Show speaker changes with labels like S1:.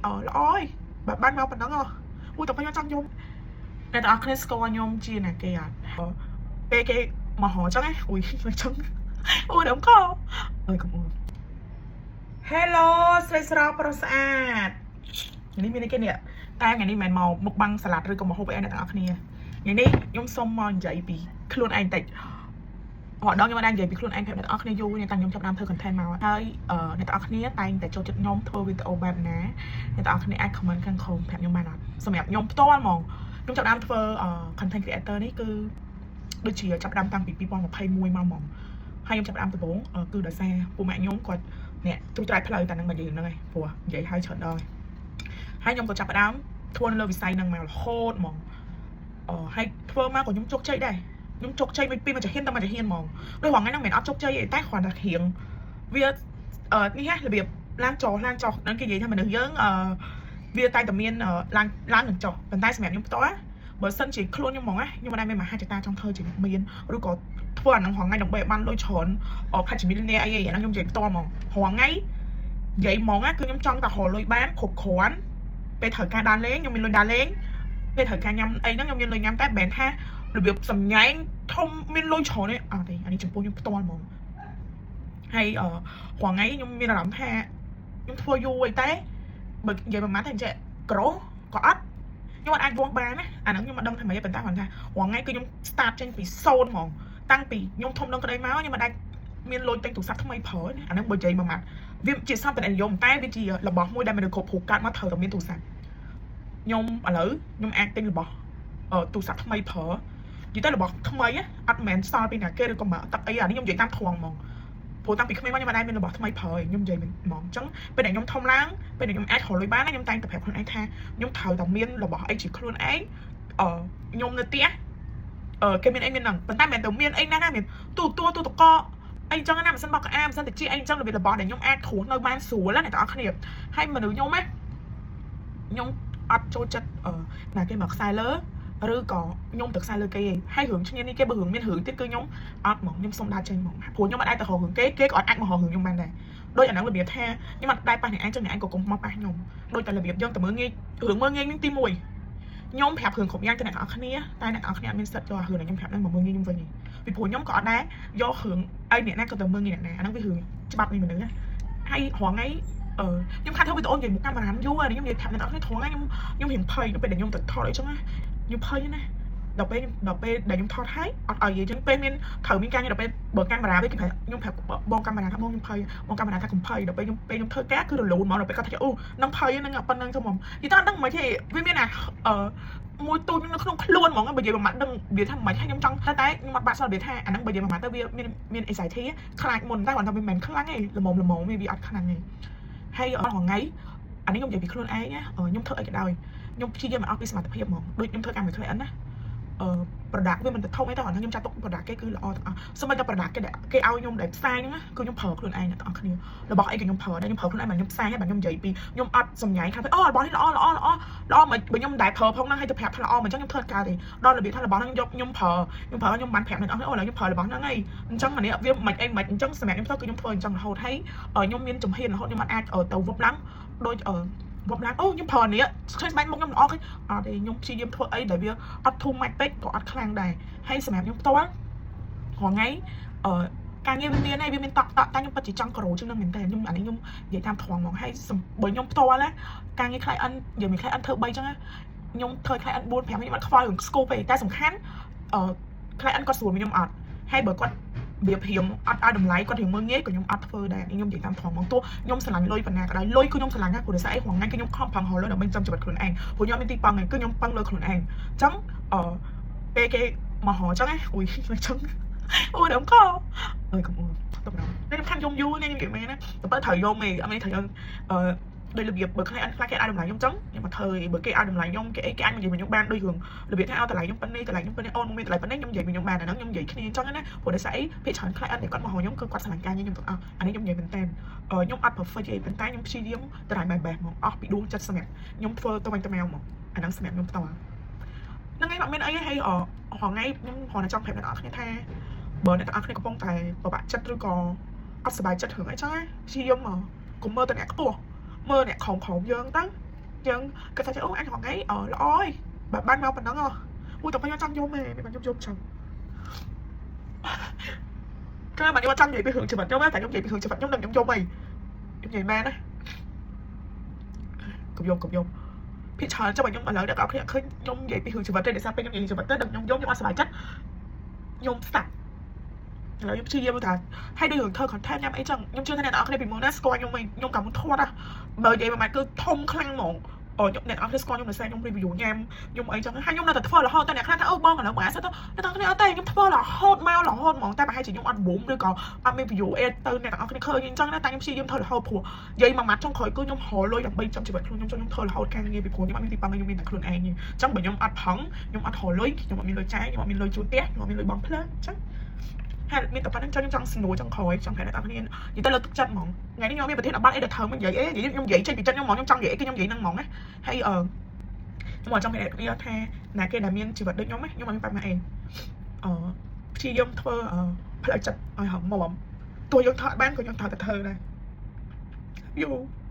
S1: អល្អឯងបើបានមកប៉ុណ្ណឹងហ៎អូតែខ្ញុំចង់យំអ្នកទាំងអស់គ្នាស្គាល់ខ្ញុំជាអ្នកគេអត់ពេលគេមកហៅចឹងឯងអ៊ុយចឹងអូយដល់កអើយកុំអួន Hello ស្រីស្រស់ប្រុសស្អាតថ្ងៃនេះមានអីគេនេះតែថ្ងៃនេះមិនមែនមកមុខបាំងសាឡាត់ឬក៏មកហូបអីអ្នកទាំងអស់គ្នាថ្ងៃនេះខ្ញុំសុំមកនិយាយពីខ្លួនឯងតិចរដងខ្ញុំមិនដែលនិយាយពីខ្លួនឯងប្រាប់អ្នកទាំងអស់គ្នាយូរនេះតាំងខ្ញុំចាប់ផ្ដើមធ្វើ content មកហើយអ្នកទាំងអស់គ្នាតែងតែចូលចិត្តខ្ញុំធ្វើវីដេអូបែបណាអ្នកទាំងអស់គ្នាអាច comment ខាងក្រោមប្រាប់ខ្ញុំបានអត់សម្រាប់ខ្ញុំផ្ទាល់ហ្មងខ្ញុំចាប់ផ្ដើមធ្វើ content creator នេះគឺដូចជាចាប់ផ្ដើមតាំងពី2021មកហ្មងហើយខ្ញុំចាប់ផ្ដើមដំបូងគឺដោយសារពួកម៉ាក់ខ្ញុំគាត់អ្នកទូត្រាយផ្លូវតែនឹងមកនិយាយហ្នឹងឯងព្រោះនិយាយឲ្យច្រើនដងហើយខ្ញុំក៏ចាប់ផ្ដើមធ្វើនៅលើវិស័យហ្នឹងមករហូតហ្មងអឺហើយធ្វើមកក៏ខ្ញុំជោគជ័យដែរខ្ញុំជោគជ័យពីមួយចាហ៊ានទៅមួយចាហ៊ានហ្មងដូចរងថ្ងៃហ្នឹងមិនមែនអត់ជោគជ័យទេតែគ្រាន់តែរៀងវាអឺនេះហ៎របៀបឡើងចុះឡើងចុះហ្នឹងគេនិយាយថាមនុស្សយើងអឺវាតែតែមានឡើងឡើងនឹងចុះប៉ុន្តែសម្រាប់ខ្ញុំផ្ទាល់បើសិនជាខ្លួនខ្ញុំហ្មងណាខ្ញុំមិនដែលមានមហិច្ឆតាចង់ធ្វើជាមានឬក៏ធ្វើអាហ្នឹងរងថ្ងៃដើម្បីឲ្យបានលុយច្រើនអខាច់ជាមានអីអីអាហ្នឹងខ្ញុំនិយាយផ្ទាល់ហ្មងរងថ្ងៃនិយាយហ្មងណាគឺខ្ញុំចង់តែរកលុយបានគ្រប់គ្រាន់ពេលត្រូវការដើរលេងខ្ញុំមានលុយដើរលេងពេលត្រូវការញ៉ាំអីហ្នឹងខ្ញុំមានលុយញ៉ាំតែមិនមែនថារបៀបសម្ញែងធំមានលុយច្រើនទេអត់ទេអានេះចំពោះខ្ញុំផ្ទាល់ហ្មងហើយអឺរងថ្ងៃខ្ញុំមានអារម្មណ៍ថាខ្ញុំធ្វើយូរអីតែបើនិយាយប្រហែលតែអញ្ចឹងក្រក៏អត់ខ្ញុំអត់អាចវាស់បានណាអាហ្នឹងខ្ញុំមិនដឹងថាម៉េចទេប៉ុន្តែគាត់ថារងថ្ងៃគឺខ្ញុំ start ចេញពី0ហ្មងតាំងពីខ្ញុំធំដឹងក្តីមកខ្ញុំមិនអាចមានលុយទិញទូរស័ព្ទថ្មីប្រើណាអាហ្នឹងបើនិយាយមួយម៉ាត់វាជាសម្ភារៈនិយមតែវាជារបស់មួយដែលមនុស្សគ្រប់រូបកើតមកត្រូវតែមានទូរស័ព្ទខ្ញុំឥឡូវខ្ញុំអាចទិញរបស់ទូរស័ព្ទថ្មីប្រើនិយាយទៅរបស់ថ្មីអត់មែនសល់ពីណាគេឬក៏មកទឹកអីអានេះខ្ញុំនិយាយតាមត្រង់ហ្មងព្រោះតាំងពីក្មេងមកខ្ញុំមិនដែលមានរបស់ថ្មីប្រើទេខ្ញុំនិយាយហ្មងអញ្ចឹងពេលដែលខ្ញុំធំឡើងពេលដែលខ្ញុំអាចរកលុយបានខ្ញុំតែងតែប្រាប់ខ្លួនឯងថាខ្ញុំត្រូវតែមានរបស់អីជាខ្លួនឯងអឺខ្ញុំនៅផ្ទះអឺគេមានអីមានហ្នឹងប៉ុន្តែមិនមែនទៅមានអីណាស់ណាមានទូទួទូតកអីចឹងណាម៉ាស៊ីនបោកខោអាម៉ាស៊ីនតិចអីចឹងរបៀបរបស់ដែលខ្ញុំអាចគ្រួនៅបានស្រួលណាអ្នកទាំងអស់គ្នាហើយមនុស្សខ្ញុំណាខ្ញុំអត់ចូលចិត្តអឺណាគេមកខ្សែលើឬក៏ខ្ញុំទៅខ្សែលើគេឯងហើយរឿងឈ្នានេះគេបើរឿងមានរឿងទៀតគឺខ្ញុំអត់ហ្មងខ្ញុំសុំដើរចេញហ្មងព្រោះខ្ញុំអត់អាចទៅរករឿងគេគេក៏អត់អាចមករករឿងខ្ញុំបានដែរដូចអាហ្នឹងរបៀបថាខ្ញុំអត់ដែរប៉ះអ្នកឯងចឹងអ្នកឯងក៏កុំមកប៉ះខ្ញុំដូចតែរបៀបយើងទៅមើលងាយរឿងមើលងាយនឹងទី1ខ្ញុំប្រាប់រឿងគ្រប់យ៉ាងទៅអ្នកទាំងអស់គ្នាតែអ្នកទាំងអស់គ្នាអត់មានសិទ្ធិយករឿងដែលខ្ញុំប្រាប់ហ្នឹងមកមើលងាយខ្ញុំវិញទេពីព្រោះខ្ញុំក៏អត់ដែរយករឿងឲ្យអ្នកណាក៏ទៅមើលងាយអ្នកណាអាហ្នឹងវារឿងច្បាប់នៃមនុស្សណាហើយរងថ្ងៃអឺខ្ញុំខាត់ធ្វើវីដេអូនិយាយមុខកាមេរ៉ាយូរហើយខ្ញុំនិយាយប្រាប់អ្នកទាំងអស់គ្នាត្រង់ហ្នឹងខ្ញុំខ្ញុំរៀងភ័យនៅពេលដែលខ្ញុំទៅថតអីចឹងណាខ្ញុំភ័យណាដល់ពេលដែលខ្ញុំថតហើយអត់ឲ្យនិយាយចឹងពេលមានត្រូវមានការងារដល់ពេលបើកាមេរ៉ាវិញគេប្រាប់ខ្ញុំប្រាប់បងកាមេរ៉ាថាបងខ្ញុំភ័យបងកាមេរ៉ាថាកុំភ័យដល់ពេលខ្ញុំពេលខ្ញុំធ្វើការគឺរលូនហ្មងដល់ពេលគាត់ថាអូនឹងភ័យហ្នឹងប៉ុណ្្នឹងទៅហ្មងនិយាយទៅអត់ដឹងមិនទេវាមានអាអឺមួយទូចនៅក្នុងខ្លួនហ្មងបើនិយាយមួយម៉ាត់ដឹងវាថាមិនហើយខ្ញុំចង់តែតែខ្ញុំអត់បាក់សោះវាថាអាហ្នឹងបើនិយាយមួយម៉ាត់ទៅវាមានមាន anxiety ខ្លាចមុនតែគាត់ថាវាមិនមែនខ្លាំងទេល្មមល្មមវាអត់ខ្លាំងទេហើយអត់ថ្ងៃអានេះខ្ញុំនិយាយពីខ្លួនឯងណាខ្ញុំធ្វើអីក៏ដោយខ្ញុំព្យាយាមឲ្យអស់ពីសមត្ថភាពហ្មងដូចខ្ញុំធ្វើការមួយ client ណាអឺ product វាមិនទៅធំអីទេគាត់ខ្ញុំចាត់ទុក product គេគឺល្អទាំងអស់សូម្បីតែ product គេដែលគេឲ្យខ្ញុំដែលផ្សាយហ្នឹងគឺខ្ញុំប្រើខ្លួនឯងអ្នកទាំងអស់គ្នារបស់អីក៏ខ្ញុំប្រើដែរខ្ញុំប្រើខ្លួនឯងបាទខ្ញុំផ្សាយហើយបាទខ្ញុំនិយាយពីខ្ញុំអត់សម្ញៃថាអូរបស់នេះល្អល្អល្អល្អមិនបើខ្ញុំមិនដែលប្រើផងហ្នឹងហើយទៅប្រាប់ថាល្អមិនអញ្ចឹងខ្ញុំធ្វើអត់កើតទេដល់របៀបថារបស់ហ្នឹងយកខ្ញុំប្រើខ្ញុំប្រើខ្ញុំបានប្រាប់អ្នកទាំងអស់គ្នាអូឥឡូវខ្ញុំប្រើរបស់ហ្នឹងហើយអញ្ចឹងអានេះវាមិនអីមិនអញ្ចឹងសម្រាប់ខ្ញុំទៅគឺខ្ញុំធ្វើអញ្ចឹងរហូតហើយខ្ញុំមានជំហានរហូតខ្ញុំអត់អាចទៅវប់ឡើងដូចអឺវប់ឡើងអូខ្ញុំប្រើនេះឃើញស្បែកមុខខ្ញុំល្អឃើញអត់ទេខ្ញុំព្យាយាមធ្វើអីដែលវាអត់ too much ពេកក៏អត់ខ្លាំងដែរហើយសម្រាប់ខ្ញុំផ្ទាល់រាល់ថ្ងៃអឺការងារវាមានហើយវាមានតក់តក់តែខ្ញុំពិតជាចង់ក្រូជាងនឹងមែនតើខ្ញុំអានេះខ្ញុំនិយាយតាមត្រង់ហ្មងហើយបើខ្ញុំផ្ទាល់ណាការងារ client និយាយមួយ client ធ្វើ3ចឹងណាខ្ញុំធ្វើ client 4 5ខ្ញុំអត់ខ្វល់រឿង scope ទេតែសំខាន់អឺ client គាត់ស្រួលមួយខ្ញុំអត់ហើយបើគាត់វាព្រាមអត់ឲ្យតម្លៃគាត់រៀងមើលងាយក៏ខ្ញុំអត់ធ្វើដែរខ្ញុំនិយាយតាមត្រង់ហ្មងទោះខ្ញុំស្រឡាញ់លុយប៉ុណ្ណាក៏ដោយលុយគឺខ្ញុំស្រឡាញ់ណាស់ព្រោះដោយសារអីរាល់ថ្ងៃគឺខ្ញុំខំប្រឹងរកលុយដើម្បីចាំជីវិតខ្លួនឯងព្រោះខ្ញុំមានទីពឹងឯងគឺខ្ញុំពឹងលើខ្លួនឯងអញ្ចឹងអឺពេលគេមកហៅអញ្ចឹងណាអ៊ុយអញ្ចឹងអូយដល់កអើយកុំអួនទៅដល់ខ្ញុំខានយំយូរនេះខ្ញុំនិយាយមែនណាតែបើត្រូវយំឯងអត់មានត្រូវយំអឺដោយរបៀបបើខ្លះអត់ខ្លះគេឲ្យតម្លៃខ្ញុំចឹងខ្ញុំមកធ្វើបើគេឲ្យតម្លៃខ្ញុំគេអីគេអាចនិយាយមកខ្ញុំបានដូចរឿងរបៀបថាឲ្យតម្លៃខ្ញុំប៉ុណ្នេះតម្លៃខ្ញុំប៉ុណ្នេះអូនមកមានតម្លៃប៉ុណ្នេះខ្ញុំនិយាយមកខ្ញុំបានអាហ្នឹងខ្ញុំនិយាយគ្នាអញ្ចឹងណាព្រោះដោយសារអីភាគច្រើន client ដែលគាត់មកហៅខ្ញុំគឺគាត់ស្រឡាញ់ការងារខ្ញុំទាំងអស់អានេះខ្ញុំនិយាយមែនតើខ្ញុំអត់ perfect ទេប៉ុន្តែខ្ញុំព្យាយាម try my best ហ្មងអស់ពីដួងចិត្តសម្រាប់ខ្ញុំធ្វើទៅវិញទៅមកហ្មងអាហ្នឹងសម្រាប់ខ្ញុំផ្ទាល់ហ្នឹងឯងអត់មានអីទេហើយរាល់ថ្ងៃខ្ញុំគ្រាន់តែចង់ប្រាប់អ្នកនរគ្នាថាបើអ្នកទាំងអស់គ្នាកំពុងតែពិបាកចិត្តឬក៏អត់សប្បាយចិត្តរឿងអីចឹងណាព្យាយាមកុំមើលតែអ្នកខ្ពស់មើលអ្នកក្រោមក្រោមយើងទៅ យើងគាត់ថាអូអញរងថ្ងៃអល្អហើយបើបានមកប៉ុណ្ណឹងហ៎អូតែខ្ញុំចង់យំឯងមិនខ្ញុំយំចឹងគឺមកខ្ញុំចង់និយាយពីរឿងជីវិតខ្ញុំតែខ្ញុំនិយាយពីរឿងជីវិតខ្ញុំនឹងខ្ញុំយំអីខ្ញុំនិយាយមែនណាកុំយំកុំយំភាគច្រើនចាំខ្ញុំឥឡូវអ្នកនរគ្នាឃើញខ្ញុំនិយាយពីរឿងជីវិតទេដោយសារពេលខ្ញុំនិយាយជីវិតទៅដល់ខ្ញុំយំខ្ញុំអត់សប្បាយចិត្តខ្ញុំស្ដាប់ឥឡូវខ្ញុំព្យាយាមថាហើយដូចរឿងធ្វើ content ញ៉ាំអីចឹងខ្ញុំជឿថាអ្នកនរគ្នាពីមុនណាស្គាល់ខ្ញុំឯងខ្ញុំកាលមុនធាត់ណាបើនិយាយមួយម៉ាត់គឺធំខ្លាំងហ្មងអូខ្ញុំអ្នកនរគ្នាស្គាល់ខ្ញុំដោយសារខ្ញុំ review ញ៉ាំខ្ញុំអីចឹងហើយខ្ញុំនៅតែធ្វើរហូតតែអ្នកខ្លះថាអូបងឥឡូវមកអាសិតទៅអ្នកនរគ្នាអត់ទេខ្ញុំធ្វើរហូតមករហូតហ្មងតែប្រហែលជាខ្ញុំអត់ boom ឬក៏អត់មាន view អេទៅអ្នកនរគ្នាឃើញអញ្ចឹងណាតែខ្ញុំព្យាយាមធ្វើរហូតព្រោះនិយាយមួយម៉ាត់ចុងក្រោយគឺខ្ញុំរកលុយដើម្បីចាំជីវិតខ្លួនខ្ញុំចង់ខ្ញុំធ្វើរហូតការងារពីព្រោះខ្ញុំអត់មានទីពឹងខ្ញុំមានតែខ្លួនឯងអញ្ចឹងបើខ្ញុំអត់ប្រឹងខ្ញុំអត់រកលុយខ្ញុំអត់មានលុយចាយខ្ញុំអត់មានលុយជួលផ្ទះខ្ញុំអត់មានលុយបង់ភ្លើងអញ្ចឹងហើយមានតែប៉ុណ្្នឹងចង់ខ្ញុំចង់ស្នួរចង់ក្រោយចង់ប្រាប់អ្នកនរគ្នានិយាយទៅលើទឹកចិត្តហ្មងថ្ងៃនេះខ្ញុំមានប្រធានបទអីដែលត្រូវមកនិយាយអីនិយាយខ្ញុំនិយាយចេញពីចិត្តខ្ញុំហ្មងខ្ញុំចង់និយាយអីគឺខ្ញុំនិយាយហ្នឹងហ្មងណាហើយអឺខ្ញុំចង់ប្រាប់អ្នកគ្នាថាណាគេដែលមានជីវិតដូចខ្ញុំណាខ្ញុំអត់មានបញ្ហាអីព្យាយាមធ្វើផ្លូវចិត្តឲ្យហឹងមាំទោះយើងថតបានក៏យើងត្រូវតែធ្វើដែរយូ។